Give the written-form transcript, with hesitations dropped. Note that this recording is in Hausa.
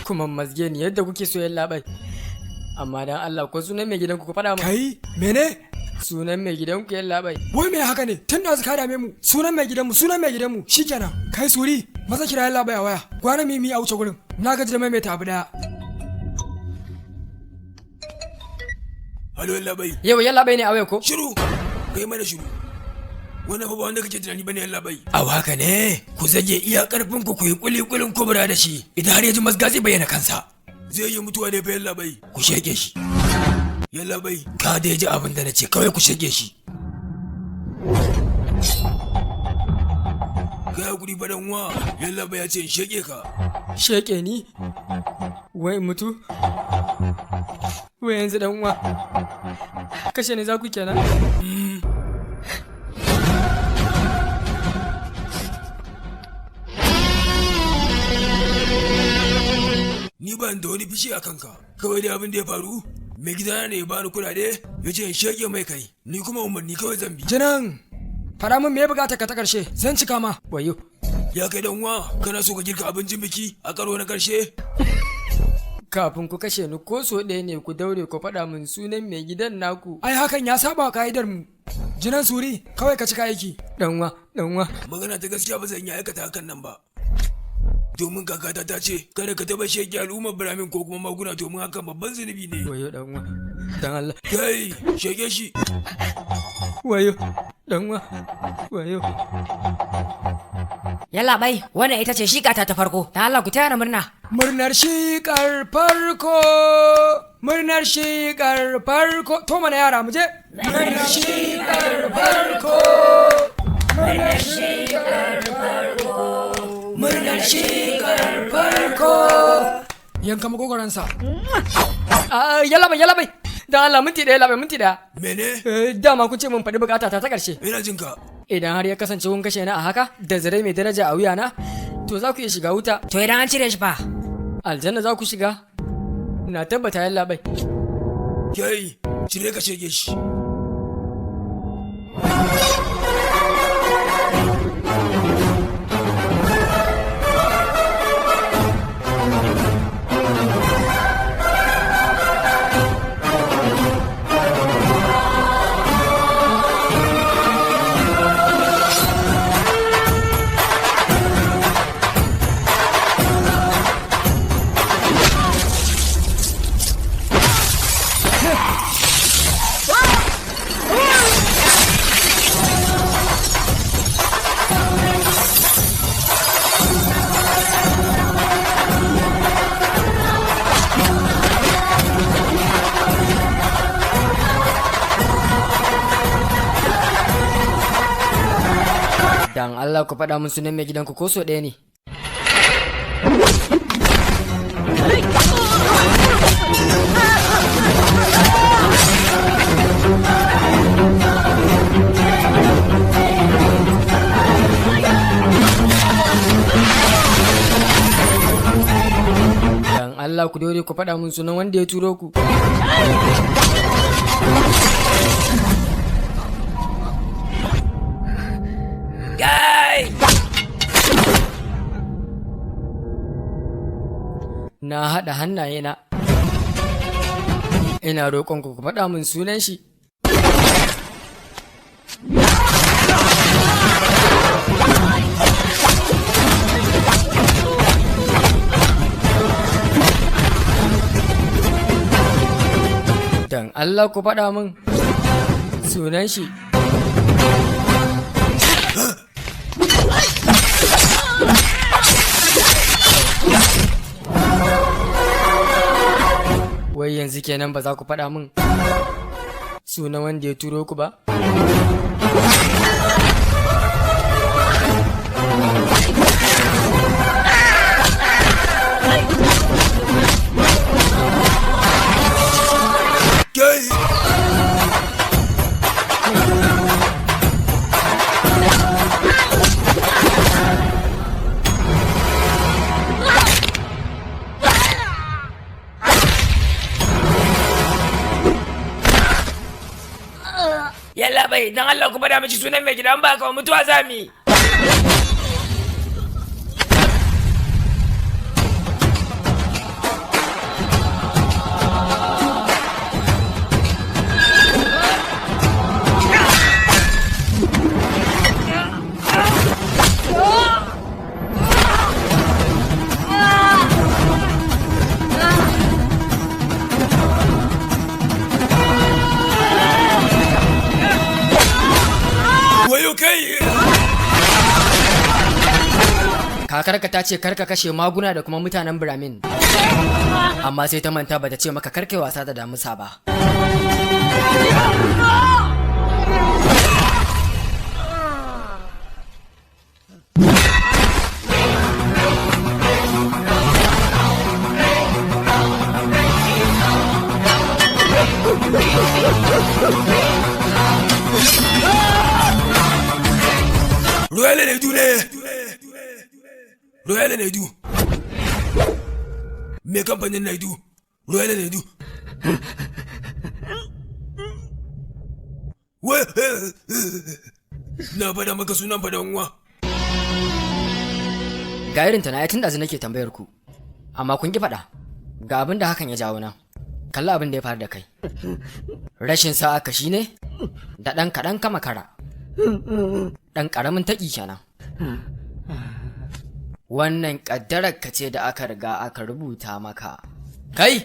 Kuma mazge ni yadda kuke so, yallaɓai. Amma dan Allah, ko sunan mai gidanku ku faɗa min. Kai, mene? Sunan mai gidanku, yallaɓai. Wai me haka ne? Tun da ka dame mu, sunan mai gidanmu, sunan mai gidanmu, shikenan. Kai suri, maza kira yallaɓai a waya. Gwana mimi a wuce gurin. Na gaji da maimaita abu daya. Halo, yallaɓai. Yau yallaɓai ne a waya ko? Shiru! Kai mana shiru. Wannan fa ba wanda kake tunani bane, yallaɓai. A haka ne, ku zage iya karfin ku, ku yi kulikulin kubura da shi. Idan har ya ji mazga, zai bayyana kansa. Zai yi mutuwa ne fa, yallaɓai. Ku sheke shi. Yallaɓai, ka dai ji abin da na ce, kawai ku sheke shi. Kai hakuri fa dan uwa, yallaɓai ya ce in sheke ka. Sheke ni? Wai mutu? Wai yanzu dan uwa, kashe ni za ku kenan? Ni ban da wani fishi a kanka. Kawai dai abin da ya faru, mai gidana ne ya bani kuɗaɗe, ya ce in sheke mai kai. Ni kuma umarni kawai zan bi. Jinan, faɗa min me bukatar ka ta ƙarshe, zan cika ma. Wayo. Ya kai dan uwa, kana so ka girka abincin biki a karo na karshe? Kafin ku kashe ni, ko so ɗaya ne ku daure ku faɗa min sunan mai gidan naku. Ai hakan ya saba wa ka'idar mu. Jinan suri, kawai ka cika aiki. Dan uwa, dan uwa. Magana ta gaskiya, ba zan iya aikata hakan nan ba. Domin kakata ta ce kada ka taba shege al'ummar Biramin ko kuma maguna, domin hakan babban zunubi ne. Wayo dan uwa. Dan Allah. Kai, shege shi. Wayo dan uwa. Wayo. Yallaɓai, wannan ita ce shikata ta farko. Dan Allah ku taya ni murna. Murnar shiƙar farko, murnar shiƙar farko. To mana yara, mu je. Murnar shiƙar farko, murnar shiƙar farko, murnar shiƙar farko. Yanka makogoransa. Ah, yallaɓai, yallaɓai. Dan Allah, minti ɗaya, yallaɓai, minti ɗaya. Mene? Dama kun ce mun faɗi bukata ta ta ƙarshe. Ina jin ka. Idan har ya kasance kun kashe ni a haka da zare mai daraja a wuyana, to za ku iya shiga wuta. To idan an cire shi fa? Aljanna za ku shiga. Na tabbata, yallaɓai. Kai, cire ka shege shi. Dan Allah ku faɗa min sunan mai gidanku ko so ɗaya ne. Dan Allah ku dore ku faɗa min sunan wanda ya turo ku. Kai! Na haɗa hannayena. Ina roƙon ku ku faɗa min sunan shi. Dan Allah ku faɗa min sunan shi. Wai yanzu kenan ba za ku faɗa min sunan wanda ya turo ku ba? Kai! Yallaɓai, dan Allah ku faɗa mishi sunan mai gidan, ba ka mutuwa zami. Wayo kai! Kakarka ta ce karka kashe maguna da kuma mutanen Biramin. Amma sai ta manta bata ce maka karkai wasa da damusa ba. Royal Naidu ne! Royal Naidu. Me kamfanin Naidu? Royal Naidu. Wai, na faɗa maka sunan faɗan uwa. Ga irin ta na tun ɗazu nake tambayar ku. Amma kun ki faɗa. Ga abin da hakan ya jawo nan. Kalli abin da ya faru da kai. Rashin sa'a ka shine da ɗan kaɗan kama kara. Ɗan ƙaramin taƙi kenan. Wannan ƙaddarar ka ce da aka riga aka rubuta maka. Kai!